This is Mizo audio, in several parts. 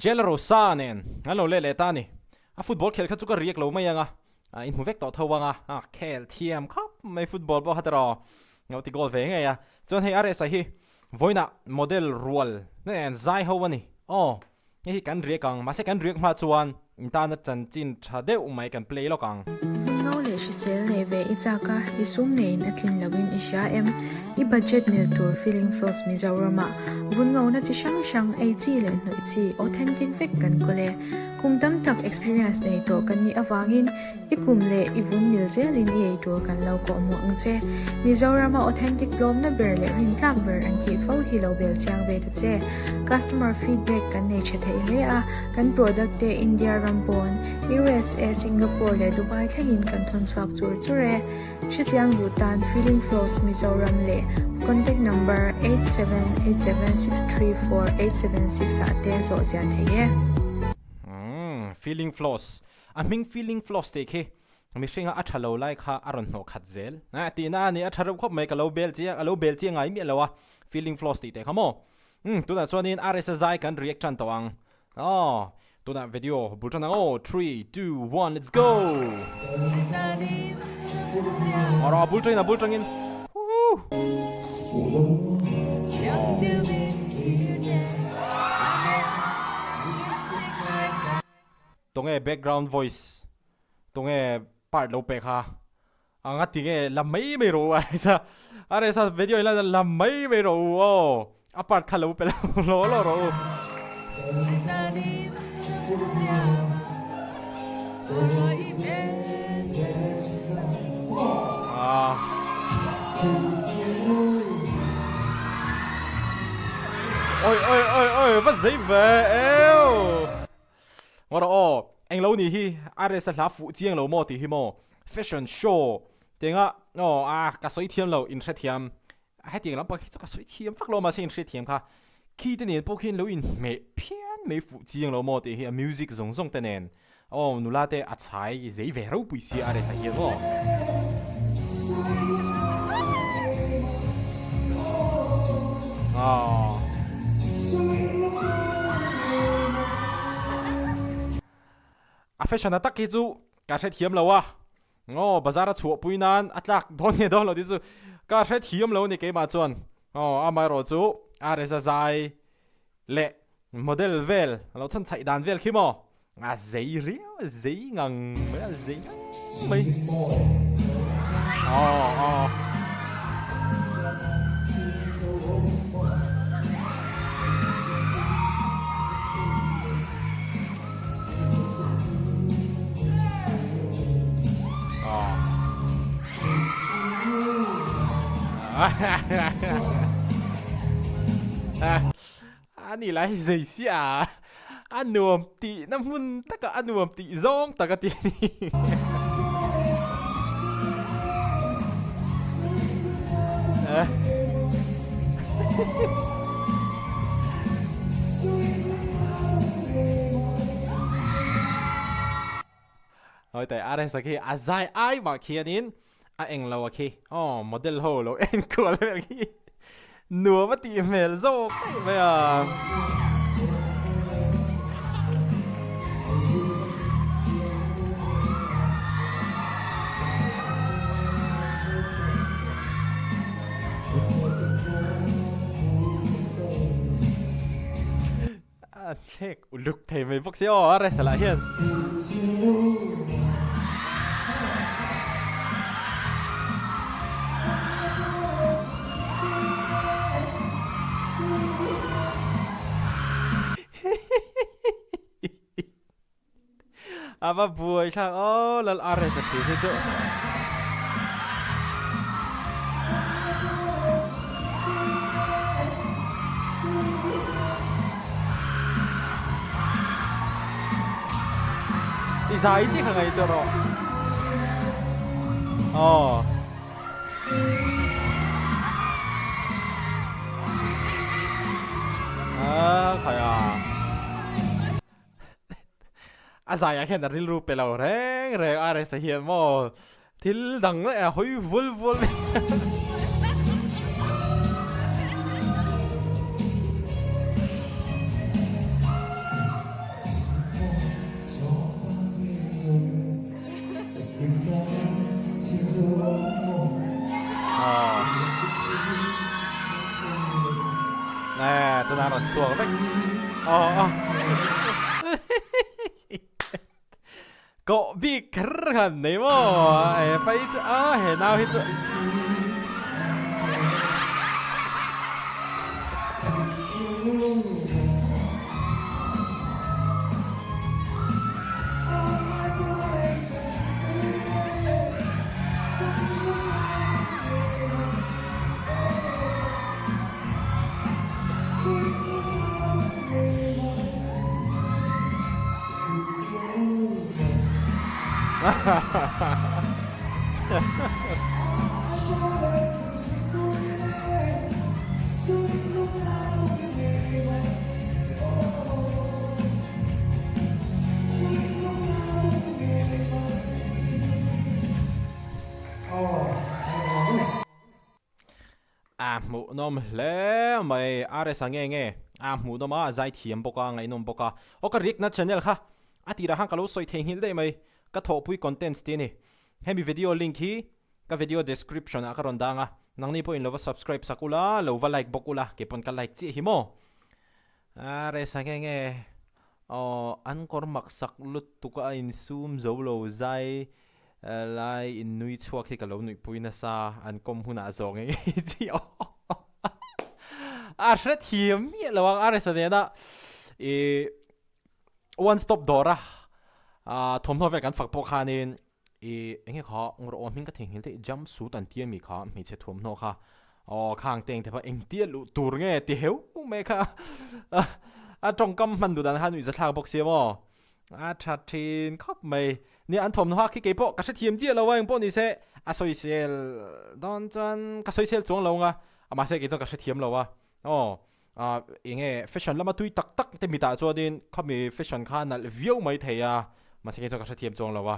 Jelarosa nen an lo let leh ta a ni. A football khel kha chu ka riak lo mai ang a, in hmu vek tawh tho ang a, a khel thiam khawp mai football pawh kha tiraw lo ti goal ve ngei a. Chuan hei RSA hi vawiinah model rual nen zai ho a ni. Aw Hei hi kan riak ang, mahse kan riak hma chuan in tana chanchin tha deuh mai kan play lawk ang. Vungo leh hrisel nei ve i chak a, i sum neiin a tlin loin i hria em? I budget mil tur Filling Fields Mizoramah vunngona chi hrang hrang ei chi leh hnawih chi authentic vek kan kawl e. Kum tam tak experience nei tawh kan nih avangin I kum leh i vun mil zelin i ei tur kan lo kawh hmuh ang che. Mizorama authentic tlawmna ber leh rintlak ber an tih fo hi lo bel chiang ve ta che. Customer feedback kan nei tha thei hle a, kan product te India ram pawn, USA, Singapore leh Dubai thlengin kan thawn chhuak chur chur e. Hrechiang duh tan Feeling Flows Mizoram leh contact number 8787634876 ah te zawh chian thei e. Feeling Flows A hming feeling floss tih khi mihringa a tha lo lai kha a rawn hnawh khat zel a tihna a ni. A tha reuh khawp mai ka lo bel chiang a lo bel chiang ngai miah lo a feeling floss tih teh kha maw. Umm tunah chuanin RSA zai kan react tan tawh ang aw tunah video bul tan ang aw three two one let's go. Aw a bul tangin a bul tangin huhuu. Tunge background voice tunge part lo pek kha anga tinge la mai mai rawh u a resa a resa video in la la mai mai rawh u aw a part kha lo pe lo lo rawh u. Ah. Oi oi oi oi va zei ve eo. Ngaw rawh aw, eng lo nih hi RS a hla fuh chiang lo maw tih hi maw fashion show tenga aw a ka sawi thiam lo in hrethiam hetiang lam pang hi chu ka sawi thiam vak lo mahse in hrethiam kha khi te nen pawh khian lo inhmeh phian mai fuh chiang lo maw tih hi a music zawng zawng te nen aw nula te a chhai zei ve ropui sia RS a hian maw. Aww. A fashion a tak hi chu ka hrethiam lo a, aw bazar a chhuahpui nan a tlak dawn nge dawn lo tih chu ka hrethiam lo a ni keimah chuan aw amaherawh chu RS a zai leh model vel a lo chhan chhaih dan vel khi maw a zei riau a zei ngang mai a zei ngang mai aw aw. A ni lai zei sia a nuam tih na hmun taka a nuam tih zawng tak a ti ni. Hoi tai RS a khi a zai ai mah khianin a eng lo a khi aw model ho lo en kual vel khi nuam a tih hmel zawk daih mai a. A thlek uluk thei mai bawk si aw a rest lah hian. A va buai thlak aw lal RS a thin hi chu. I zai chi kha ngai tawh rawh. Aw. Ah, khai a. A zaiah hian a rilru pe lo reng reng a resa hian maw thil dang leh a hawi vul vul chhuak vek. Aw aw. Koh bik kher khan nei maw he pa hi chu a he nau hi chu. A hmuhnawm hle mai RS a nge nge a hmuhnawm a zaithiam bawk a ngaihnawm bawk a aw ka react na channel kha a tirah khan ka lo sawi theihnghilh daih mai ka thawhpui contents tih a ni hemi video link hi ka video description ah ka rawn dang a nangni pawhin lo va subscribe sak ula lo va like bawk ula kei pawn ka like chiah hi maw RS a nge nge aw an kawr mak sak lutuk a insum zo lo zai Lai in nui chhuak hi ka lo nuihpui nasa, an kawm hunah zawng eng ei chi aw a hre thiam miah lo ang RS-a nena i one stop dawr a thawmhnaw vel kan fak pawh khanin i enge kha ngawr aw hming ka theihnghilh daih jump suit an tia mi kha hmeichhe thuamhnaw kha aw khang te engte pawh engtia luh tur nge ti heu mai kha a tawngkam hman duh dan kha nuihza thlak bawk sia maw. A tha thin khawp mai. Nia an thawmhnaw hak hi kei pawh ka hrethiam chiah lo a engpawh ni se a sawisel dawn chuan ka sawisel chuang lo anga mahse kei chuan ka hrethiam lo a aw ah eng nge fashion lama tui tak tak te mitah chuanin khami fashion kha a nalh viau mai thei a mahse kei chuan ka hrethiam chuang lo a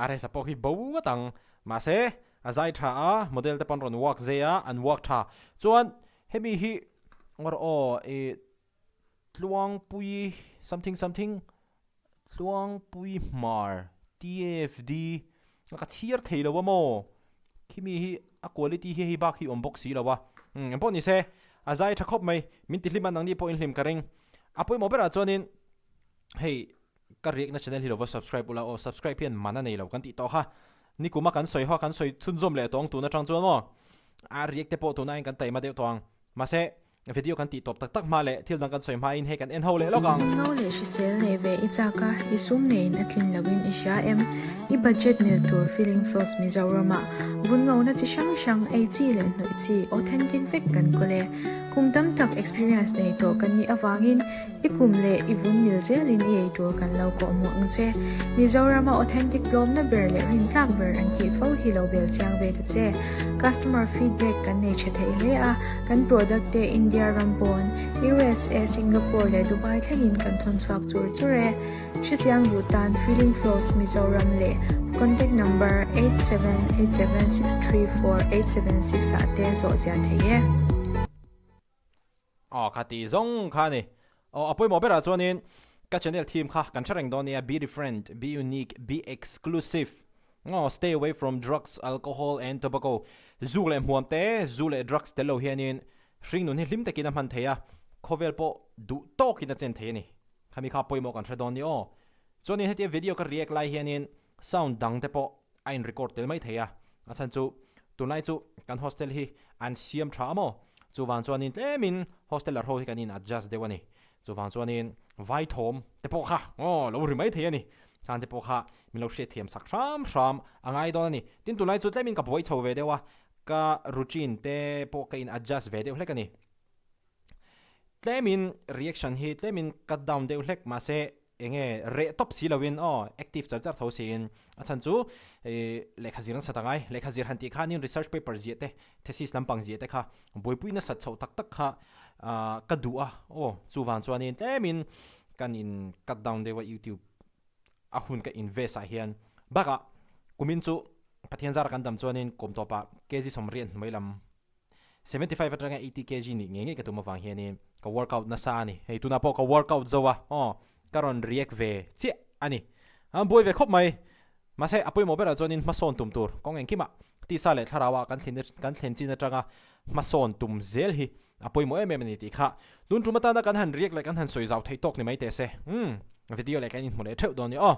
RS-a pawh hi bo ngawt ang mahse a zai tha a model te pawn rawn work zei a an work tha chuan hemi hi aw ih Tluangpui something something Tluangpui Hmar TFD ka chhiar thei lo a maw khimi hi a quality hi hei bak hi awm bawk si lo a umm engpawh ni se a zai tha khawp mai min ti hlim a nangni pawh in hlim ka ring a pawimawh berah chuanin hei ka riakna channel hi lo va subscribe ula aw subscribe hian man a nei lo kan tih tawh kha nikuma kan sawi ho a kan sawi chhunzawm leh tawng tun atang chuan maw a riak te pawh tuna in kan taima deuh tawh ang mahse Video kan tih tawp tak tak hma leh thil dang kan sawi hmain hei kan en ho leh lawk ang. Ngo leh hrisel nei ve i chak a, i sum neiin a tlin loin i hria em? I budget mil tur Filling Fields Mizoramah vun ngona chi hrang hrang ei chi leh hnawih chi authentic vek kan kawl e. Kum tam tak experience nei tawh kan nih avangin i kum leh i vun mil zelin i ei tur kan lo kawhhmuh ang che. Mizorama authentic tlawmna ber leh rintlak ber an tih fo hi lo bel chiang ve ta che. Customer feedback kan nei tha thei hle a. Kan product te India ram pawn, USA, Singapore leh Dubai thlengin kan thawn chhuak chur chur e. Hrechiang duh tan Feeling Flows Mizoram leh contact number 8787634876 ah te zawh chian thei e. Aw kha tih zawng kha a ni. Aw a pawimawh berah chuanin ka channel theme kha kan hre reng dawn nia, be different, be unique, be exclusive. Aw stay away from drugs, alcohol and tobacco. Zuk leh hmuam te, zu leh drugs tel lo hianin hring nun hi hlim takin a hman thei a, khawvel pawh duh tawkin a chen thei a ni. Khami kha pawimawh kan hre dawn nia aw. Chuanin hetia video ka react lai hianin sound dang te pawh a in record tel mai thei a, a chhan chu tunlai chu kan hostel hi an siam tha a maw? Chuvang chuanin tlemin hosteler ho hi kan in adjust deuh a ni. Chuvang chuanin vai thawm te pawh kha aw lo ri mai thei a ni. Khan te pawh kha min lo hriatthiam sak hram hram a ngai dawn a ni. Tin tunlai chu tlemin ka buai chho ve deuh a, ka routine te pawh ka in adjust ve deuh hlek a ni. Tlemin reaction hi tlemin cut down deuh hlek mahse Enge reh tawp si loin aw active char char tho siin a chhan chu ih lehkha zir nasa ta ngai lehkha zir han tih khanin research paper ziah te thesis lampang ziah te kha buaipui nasat chhoh tak tak kha ah ka duh a aw chuvang chuanin tlemin kan in cut down deuh a youtube a hun ka invest ah hian bakah kumin chu Pathian zara kan dam chuanin kawm tawpah kg sawmriat hnuai lam 75 atanga 80 kg nih ngei ngei ka tum avang hianin ka workout nasa a ni. Hei tunah pawh ka workout zo a, aw ka rawn react ve chiah a ni. A buai ve khawp mai. Mahse, a pawimawh berah chuanin hmasawn tum tur kawng engkimah tisa leh thlarauah kan thlen kan thlen chin atanga hmasawn tum zel hi a pawimawh em em a ni tih kha tun tum atana kan han riak leh kan han sawi zau theih tawk ni mai teh se. Umm, video leh kan inhmu leh theuh dawn nia aw.